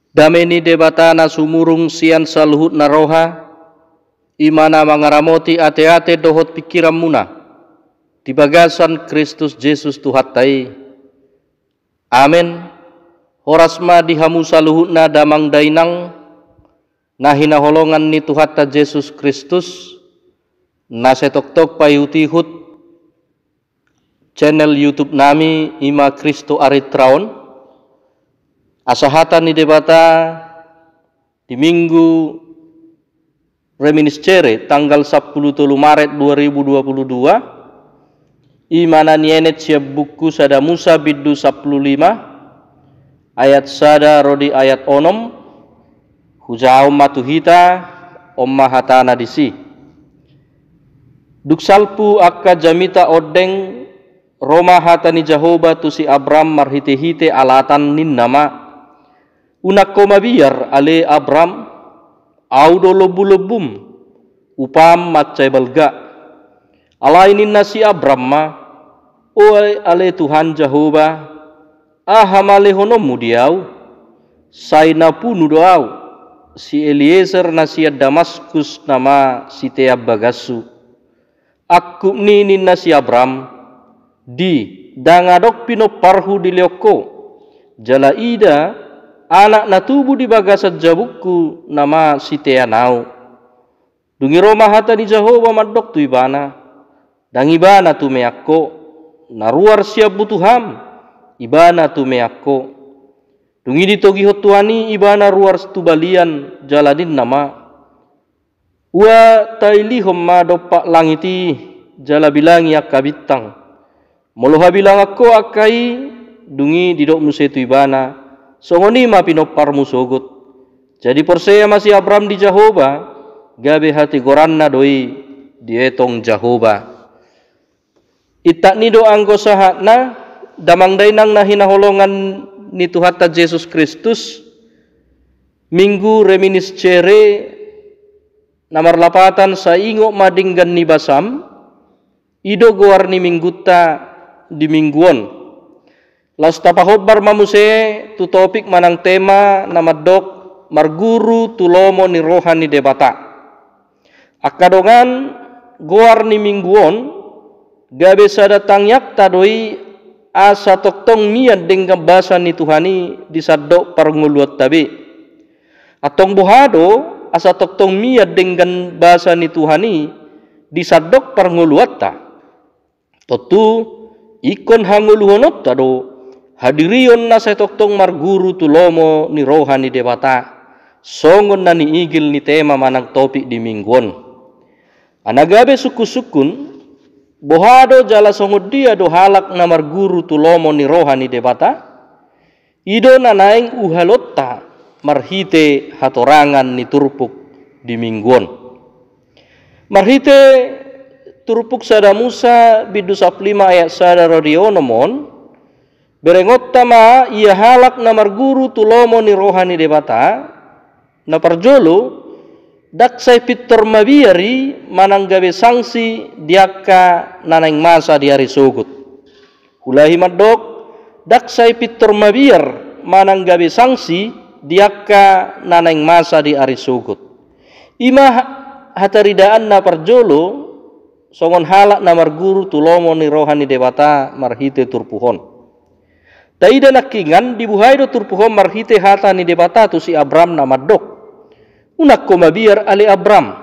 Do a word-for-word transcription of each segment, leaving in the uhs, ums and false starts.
Dame ni Debata na sumurung sian saluhutna roha, i ma na mangaramoti ateate dohot pingkiranmuna di bagasan Kristus Jesus Tuhanta i. Amen. Horas ma di hamu saluhutna damang dainang na hinaholongan ni Tuhanta Jesus Kristus, na sai toktok paihutihut channel YouTube nami, i ma Kristo Aritraon. Asa hata ni Debata di Minggu Reminiscere tanggal sampulu tolu Maret dua ribu dua puluh dua, i ma na nienet sian buku Sada Musa bindu sampulu lima, ayat sada ro di ayat onom. Hujaha on ma tu hita, on ma hatana disi. Dung salpu angka jamita ondeng, ro ma hata ni Jahowa tu si Abram marhitehite alatan, ninna ma: Unang ho mabiar, ale Abram, ahu do lombulombum, upam mansai balga. Alai ninna si Abram ma: O ale Tuhan Jahowa, aha ma lehononmu di ahu? Sai na punu do ahu, si Elieser na sian Damaskus nama sitean bagashu. Angkup ni, ninna si Abram, di, ndang adong pinomparhu dilehon ho, jala ida, anak na tubu di bagasan jabungku nama sitean ahu. Dung i ro ma hata ni Jahowa mandok tu ibana: Ndang ibana tumean ho, na ruar sian butuham, ibana tumean ho. Dung i ditogihon Tuhan i ibana ruar tu balian, jala ninna ma: Ua tailihon ma dompak langit i, jala bilangi angka bintang. Molo habilangan ho angka i, dung i didok muse tu ibana: Songon i ma pinomparmu sogot. Jadi porsea ma si Abram di Jahowa, gabe hatigoranna do i dietong Jahowa. Intak ni do anggo sahatna, damang dainang na hinaholongan ni Tuhanta Jesus Kristus, Minggu Reminiscere na marlapatan Sai ingot ma denggan ni basam, i do goar ni minggunta di minggu on. Laos tapahombar ma muse tu topik manang tema na mandok: Marguru tu lomo ni roha ni Debata. Angka dongan, goar ni minggu on gabe sada tangiangta do i asa tongtong mian denggan basa ni Tuhan i di sandok parngoluanta be. Antong boha do asa tongtong mian denggan basa ni Tuhan i di sandok parngoluanta? Tontu ingkon hangoluhononta do hadirion na sai tongtong marguru tu lomo ni roha ni Debata, songon na niigil ni tema manang topik di minggu on. Asa gabe sungkunsungkun, boha do jala songon dia do halak na marguru tu lomo ni roha ni Debata? I do na naeng uhalaonta marhite hatorangan ni turpuk di minggu on. Marhite turpuk Sada Musa bindu sampulu lima ayat sada ro di onom on, berengonta ma ia halak na marguru tu lomo ni roha ni Debata. Na parjolo, ndang sai pintor mabiar i manang gabe sanksi di angka na naeng masa di ari sogot. Huulahi mandok, ndang sai pintor mabiar manang gabe sanksi di angka na naeng masa di ari sogot. I ma ha-, hataridaan na parjolo, songon halak na marguru tu lomo ni roha ni Debata marhite turpuk on. Taida nangkiningan, dibuhai do turpuk on marhite hata ni Debata tu si Abram na mandok: Unang ho mabiar ale Abram,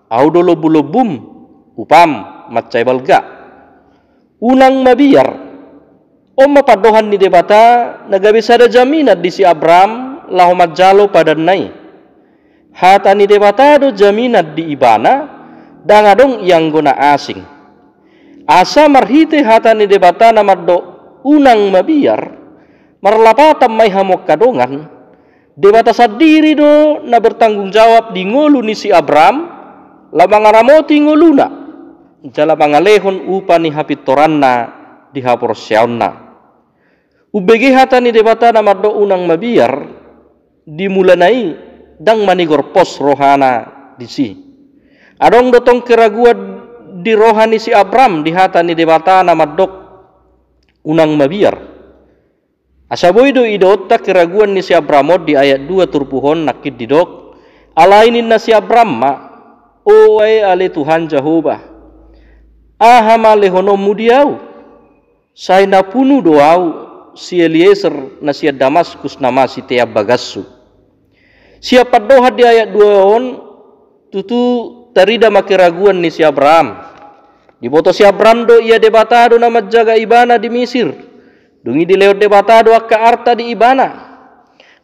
ahu do lombulombum, upam mansai balga. Unang mabiar. On ma pandohan ni Debata na gabe sada jaminan di si Abram laho manjalo padanna i. Hata ni Debata do jaminan di ibana, ndang adong i anggo na asing. Asa marhite hata ni Debata na mandok unang mabiar, marlapatan ma i hamu angka dongan, Debata sandiri do na bertanggung jawab di ngolu ni si Abram, laho mangaramoti ngoluna, jala mangalehon upa ni hapintoranna di haporseaonna. Umbege hata ni Debata na mandok unang mabiar, di mulana i ndang manigor pos rohana disi. Adong do tong keraguan di roha ni si Abram di hata ni Debata na mandok unang mabiar. Asa boi do idaonta keraguan ni si Abraham on di ayat dua turpuk on nangkin didok, alai ninna si Abraham ma, o ae ale Tuhan Jahowa, aha ma lehononmu di ahu? Sai na punu do ahu si Elieser na sian Damaskus na masitean bagashu. Sian pandohan di ayat dua on, tutu tarida ma keraguan ni si Abraham. Diboto si Abraham do ia Debata do na manjaga ibana di Misir. Dung i dilehon Debata do angka arta di ibana.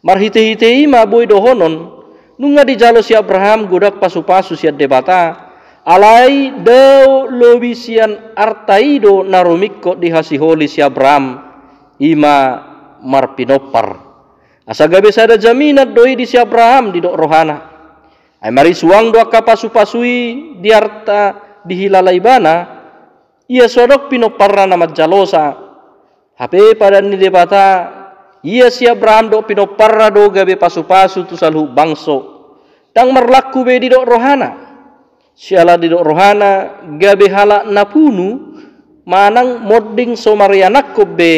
Marhitehite i ma boi dohonon, nunga dijalo si Abraham godang pasupasu sian Debata, alai dao lobi sian arta i do na rumingkot dihasiholi si Abraham, i ma marpinompar. Asa gabe sada jaminan do i di si Abraham didok rohana. Ai marisuang do angka pasupasu i di arta dihilala ibana, ia so adong pinomparna na manjalosa. Hape padan ni Debata, ia si Abraham dohot pinomparna do gabe pasupasu tu saluhut bangso. Ndang marlangku be didok rohana. Siala didok rohana gabe halak na punu manang monding so marianakhon be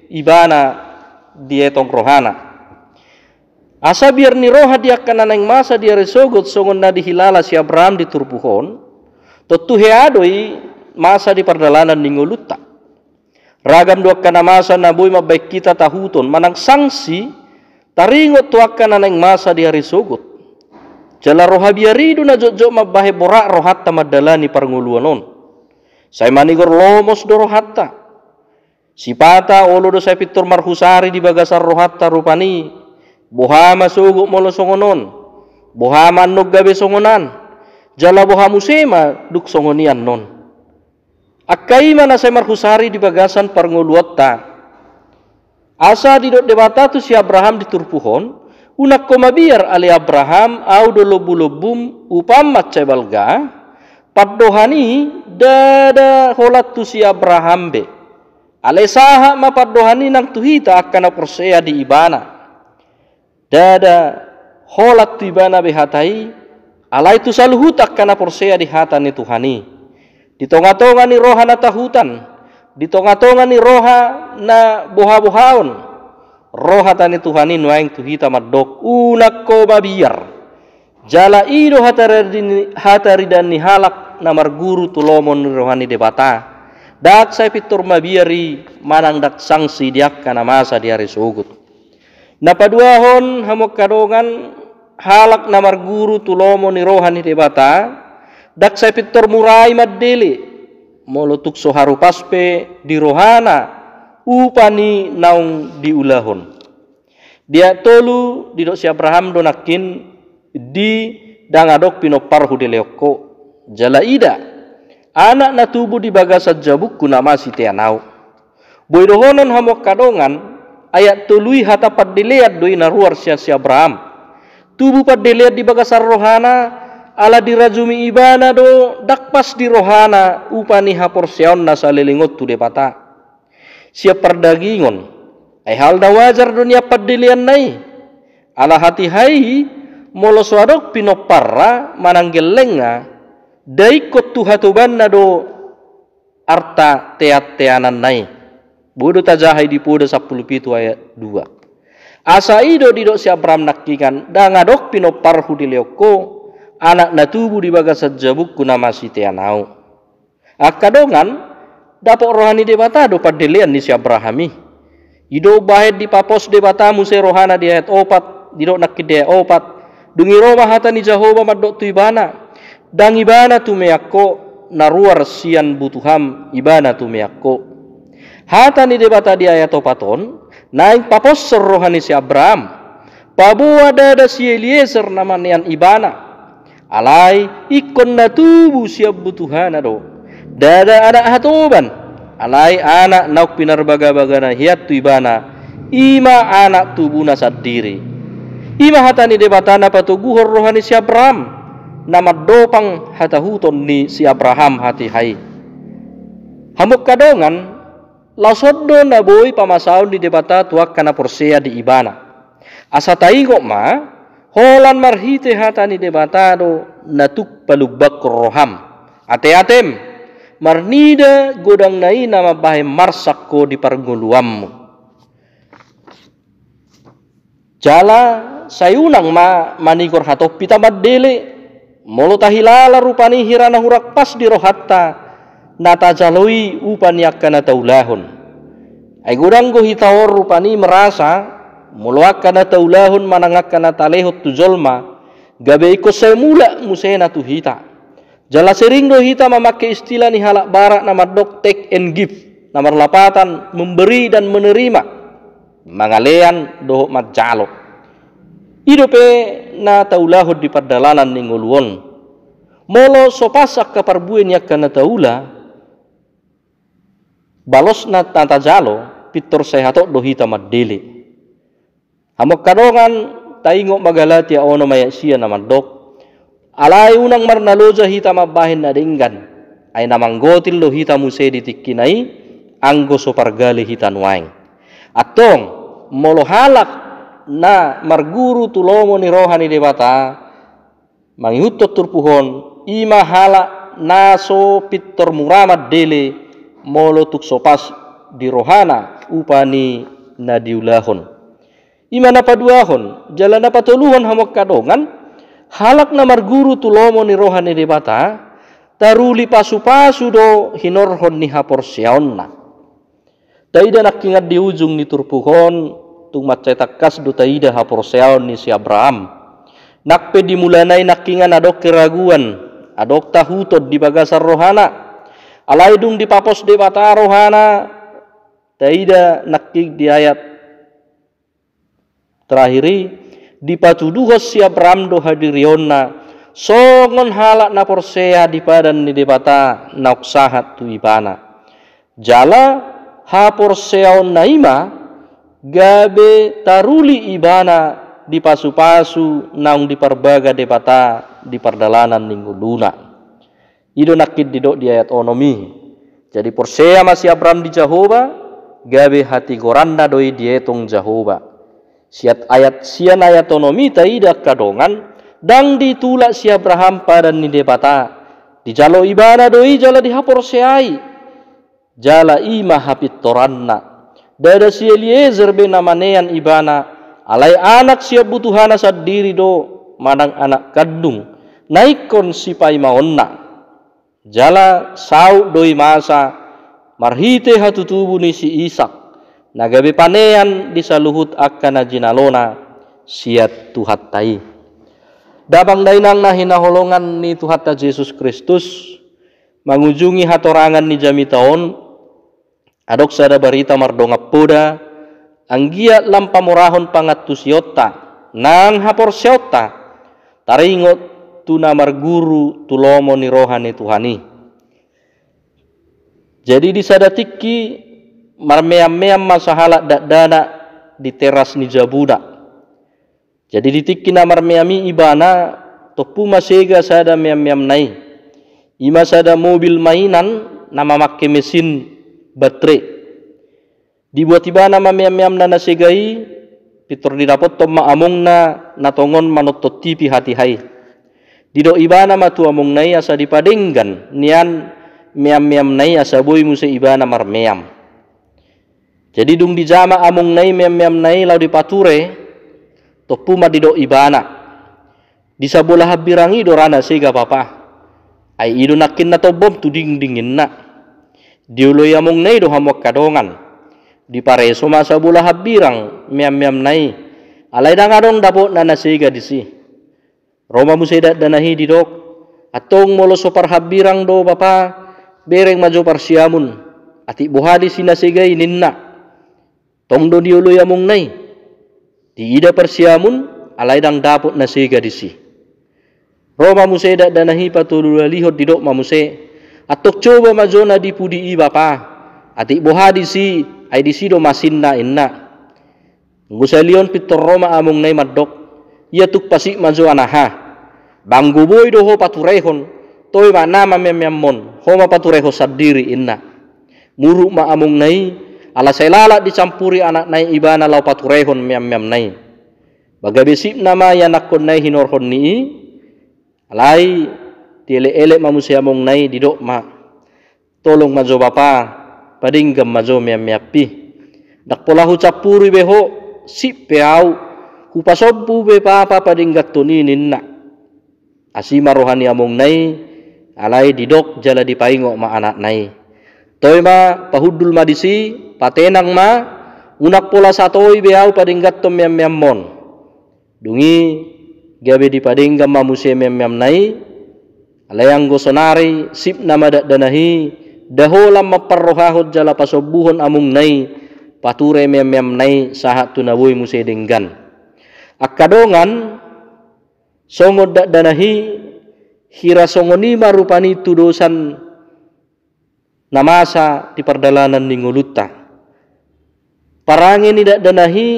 ibana dietong rohana. Asa biar ni roha di angka na naeng masa di ari sogot songon na dihilala si Abraham di turpuk on, tontu hea do i masa di pardalanan ni ngolunta. Ragam do angka na masa na boi mambahen hita tahuton manang sangsi taringot tu angka na naeng masa di ari sogot. Jala roha biar i do na jotjot mambahen borat rohanta mandalani parngoluan on. Sai manigor lomos do rohanta. Sipata olo do sai pintor marhusari di bagasan rohanta rupani. Boha ma sogot molo songon on? Boha ma annon gabe songon an? Jala boha muse ma dung songon i annon? Angka i ma na sai marhusari di bagasan parngoluanta. Asa didok Debata tu si Abraham di turpuk on, unang ho mabiar ale Abraham, ahu do lombulombum, upam mansai balga. Pandohan i ndada holan tu si Abraham be. Alai sahat ma pandohan i nang tu hita angka na porsea di ibana. Ndada holan tu ibana be hata i, alai tu saluhut angka na porsea di hata ni Tuhan i. Di tongatonga ni roha na tahutan, di tongatonga ni roha na bohabohaon, ro hata ni Tuhan i nuaeng tu hita mandok, unang ho mabiar. Jala i do hataridaan ni halak na marguru tu lomo ni roha ni Debata. Ndang sai pintor mabiar i manang ndang sangsi di angka na masa di ari sogot. Na paduahon hamu angka dongan, halak na marguru tu lomo ni roha ni Debata, ndang sai pintor mura i mandele, molo tung so harupas pe di rohana upa ni naung diulahon. Di ayat tolu didok si Abraham do nangkin, di ndang adong pinompar hudeleon ho. Jala ida, anak na tubu di bagasan jabungku na masitean ahu. Boi dohonon hamu angka dongan, ayat tolu i hata pandelean do i na ruar sian si Abraham. Tubu pandelean di bagasan rohana, ala dirajumi ibana do ndang pas di rohana upa ni haporseaonna saleleng on tu Debata. Sian pardagingon, ai hal na wajar do nian pandeleanna i. Ala hatiha i, molo so adong pinomparna manang gellengna, daingkon tu hatobanna do arta teanteananna i. Boi do tajaha i di Poda sampulu pitu ayat dua. Asa i do didok si Abraham nangkiningan, ndang adong pinompar hudeleon ho, anak na tubu di bagasan jabungku na masitean ahu. Angka dongan, dapot roha ni Debata do pandelean ni si Abraham i. I do umbahen dipapos Debata muse rohana di ayat opat, didok nangkin di ayat opat. Dung i ro ma hata ni Jahowa mandok tu ibana, ndang ibana tumean ho, na ruar sian butuham ibana tumean ho. Hata ni Debata di ayat opat on, naeng paposhon roha ni si Abraham. Paboa ndada si Elieser na manean ibana. Alai ingkon na tubu sian butuhana do. Ndada anak hatoban. Alai anak naung pinarbagabagana hian tu ibana. I ma anak tubuna sandiri. I ma hata ni Debata na patoguhon roha ni si Abraham. Na mandopang hatahuton ni si Abraham hatiha i. Hamu angka dongan, laos on do na boi pamasaon ni Debata tu angka na porsea di ibana. Asa taingot ma, holan marhite hata ni Debata do na tuk palumbangkon roham. Ateatem, marnida godangna i na mambahen marsak ho di parngoluanmu. Jala sai unang ma manigor hatop hita mandele, molo tahilala rupani hira na hurang pas di rohanta na tajalo i upa ni angka na taulahon. Ai godang do hita on rupani merasa, molo angka na taulahon manang angka na talehon tu jolma, gabe ingkon sai mulak musena tu hita. Jala sering do hita mamangke istilah ni halak Barat na mandok take and give, na marlapatan memberi dan menerima, mangalean dohot manjalo. I dope na taulahon di pardalanan ni ngolu on. Molo so pas angka parbue ni angka na taula, balosna na tajalo, pintor sai hatop do hita mandele. Hamu angka dongan, taingot ma Galatia onom ayat sia na mandok: Alai unang marnaloja hita mambahen na denggan, ai na manggotil do hita muse di tingkina i, anggo so pargale hita nuaeng. Antong, molo halak na marguru tu lomo ni roha ni Debata, mangihuthon turpuk on, i ma halak na so pintor mura mandele, molo tung so pas di rohana upa ni na diulahon. I ma na paduahon, jala na patoluhon hamu angka dongan, halak na marguru tu lomo ni roha ni Debata, taruli pasupasu do hinorhon ni haporseaonna. Taida nangkingan di ujung ni turpuk on, tung mansai tangkas do taida haporseaon ni si Abraham. Nang pe di mulana i nangkingan adong keraguan, adong tahuton di bagasan rohana. Alai dung dipapos Debata rohana, taida nangkin di ayat terakhir i, dipatuduhon si Abraham do hadirionna songon halak na porsea di padan ni Debata naung sahat tu ibana. Jala haporseaonna i ma gabe taruli ibana di pasupasu naung diparbaga Debata di pardalanan ni ngoluna. I do nangkin didok di ayat onom i. Jadi porsea ma si Abraham di Jahowa, gabe hatigoranna do i dietong Jahowa. Sian ayat, sian ayat onom i taida angka dongan, ndang ditulak si Abraham padan ni Debata. Dijalo ibana do i jala dihaporseai. Jala i ma hapintoranna. Ndada si Eliezer be na manean ibana, alai anak sian butuhana sandiri do, manang anak kandung, na ingkon sipaimaonna. Jala saut do i masa marhite hatutubu ni si Isak, na gabe panean di saluhut angka na jinalona sian Tuhanta i. Damang dainang na hinaholongan ni Tuhanta Jesus Kristus, mangujungi hatorangan ni jamita on, adong sada barita mardongan poda, anggiat lam pamorahon pangantusionta, nang haporseaonta, taringot tu na marguru tu lomo ni roha ni Tuhan i. Jadi di sada tingki marmeam-meam ma sahalak dakdanak di teras ni jabuna. Jadi di tingki na marmeam i ibana, tompu ma sega sada meam-meamna i. I ma sada mobil mainan na mamangke mesin batre. Dibuat ibana ma meam-meamna na sega i, pintor didapothon ma amongna na tongon manonton T V hatiha i. Didok ibana ma tu amongna i asa dipadenggan nian meam-meamna i asa boi muse ibana marmeam. Jadi dung dijama amongna i meam-meamna i laho dipature, tompu ma didok ibana: Di sabola hambirang i do ra na sega, Bapa. Ai i do nangkin na tombom tu dingding, ninna. Dioloi amongna i do hamu angka dongan. Dipareso ma sabola hambirang meam-meamna i. Alai ndang adong dapotna na sega disi. Ro ma muse dakdanak i didok: Antong molo so parhambirang do, Bapa, bereng ma jo parsiamun. Atik boha disi na sega i, ninna. Tong do dioloi amongna i. Diida parsiamun, alai ndang dapot na sega disi. Ro ma muse dakdanak i patoluhalihon didok ma muse: Antong coba ma jo na di pudi i, Bapa. Atik boha disi, ai disi do masinna, ninna. Anggo sahali on pintor ro ma amongna i mandok: Ia tung pasik ma jo, anaha. Ba anggo boi do ho paturehon, toe ma nama meam-meammon, ho ma paturehon sandiri, ninna. Muruk ma amongna i, ala sai lalap dicampuri anakna i ibana laho paturehon meam-meamna i. Ba gabe sipna ma ianakkonna i hinorhon ni i. Alai dielek-elek ma muse amongna i, didok ma: Tolong ma jo, Bapa, padenggan ma jo meam-meampi. Ndang pola hucampuri be ho, sip pe au. Hupasombu be papa padengganhon i ninna. Asi ma roha ni amongna i, alai didok jala dipaingot ma anakna i. Toe ma, pahundul ma disi, patenang ma, unang pola satoi be ahu padengganhon meammeammon. Dung i gabe dipadenggan ma muse meammeamna i. Alai anggo sonari sipna ma dakdanak i, nda holan mamparrohahon jala pasombuhon amongna i, pature meammeamna i sahat tu na boi muse denggan. Angka dongan, songon dakdanak i, hira songon i ma rupani tudosan na masa di pardalanan ni ngolunta. Parange ni dakdanak i,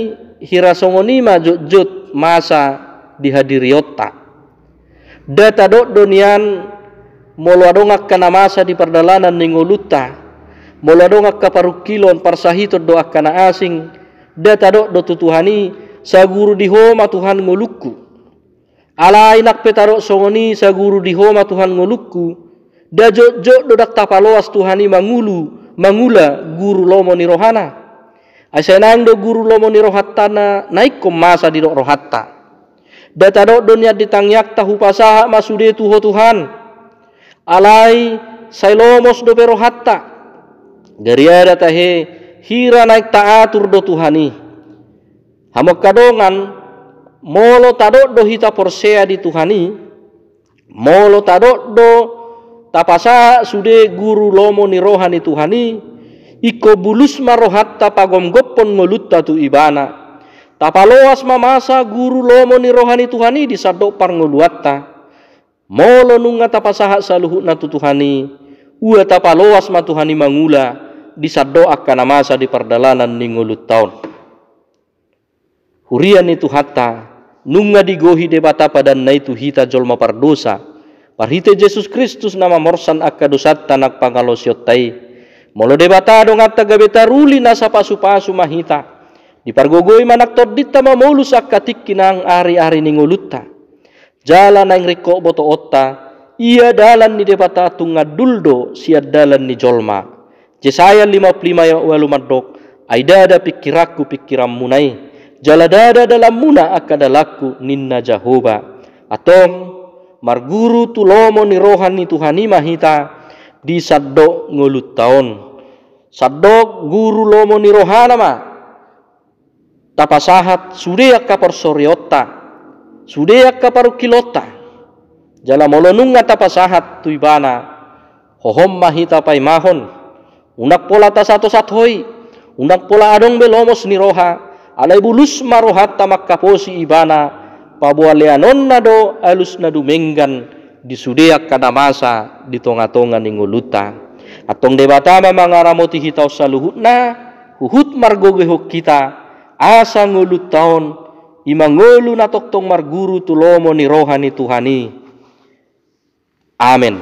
hira songon i ma jotjot masa di hadirionta. Nda tadok do nian, molo adong angka na masa di pardalanan ni ngolunta, molo adong angka parungkilon, parsahiton dohot angka na asing, nda tadok do tu Tuhan i, saguru di Ho ma Tuhan ngolungku. Alai nang pe tadok songon i, saguru di Ho ma Tuhan ngolungku, nda jotjot do ndang tapaloas Tuhan i mangulu, mangula guru lomo ni rohana. Ai sai naeng do guru lomo ni rohanta na, na ingkon masa didok rohanta. Nda tadok do nian di tangiangta, hupasahat ma sude tu Ho Tuhan. Alai sai lomos dope rohanta. Gariada tahe, hira naeng taatur do Tuhan i. Hamu angka dongan, molo tadok do hita porsea di Tuhan i, molo tadok do tapasahat sude guru lomo ni roha ni Tuhan i, ingkon bulus ma rohanta pagomgophon ngolunta tu Ibana. Tapaloas ma masa guru lomo ni roha ni Tuhan i di sandok parngoluanta. Molo nunga tapasahat saluhutna tu Tuhan i, ua tapaloas ma Tuhan i mangula di sandok angka na masa di pardalanan ni ngolunta on. Huria ni Tuhanta, nunga digohi Debata padanna i tu hita jolma pardosa, marhite Jesus Kristus na mamorsan angka dosanta nang pangalaosionta i. Molo Debata donganta gabe taruli nasa pasupasu ma hita, dipargogoi ma nang tondinta mamolus angka tingki nang ariari ni ngolunta. Jala naeng ringkot botoonta, ia dalan ni Debata tung andul do sian dalan ni jolma. Jesaya lima puluh lima ayat ualu mandok, ai ndada pingkiranku pingkiranmuna i, jala ndada dalanmuna angka dalanku, ninna Jahowa. Antong, marguru tu lomo ni roha ni Tuhan i ma hita di sandok ngolunta on. Sandok guru lomo ni rohana ma tapasahat sude angka porsorionta, sude angka parungkilonta. Jala molo nunga tapasahat tu Ibana, hohom ma hita paimahon, unang pola tasatosatoi, unang pola adong be lomos ni roha, alai bulus ma rohanta mangkaposi Ibana, paboa leanonna do alus na dumenggan di sude angka na masa di tongatonga ni ngolunta. Antong Debata ma mangaramoti hita on saluhutna, huhut margogoihon hita, asa ngolunta on, i ma ngolu na tongtong marguru tu lomo ni roha ni Tuhan i. Amen.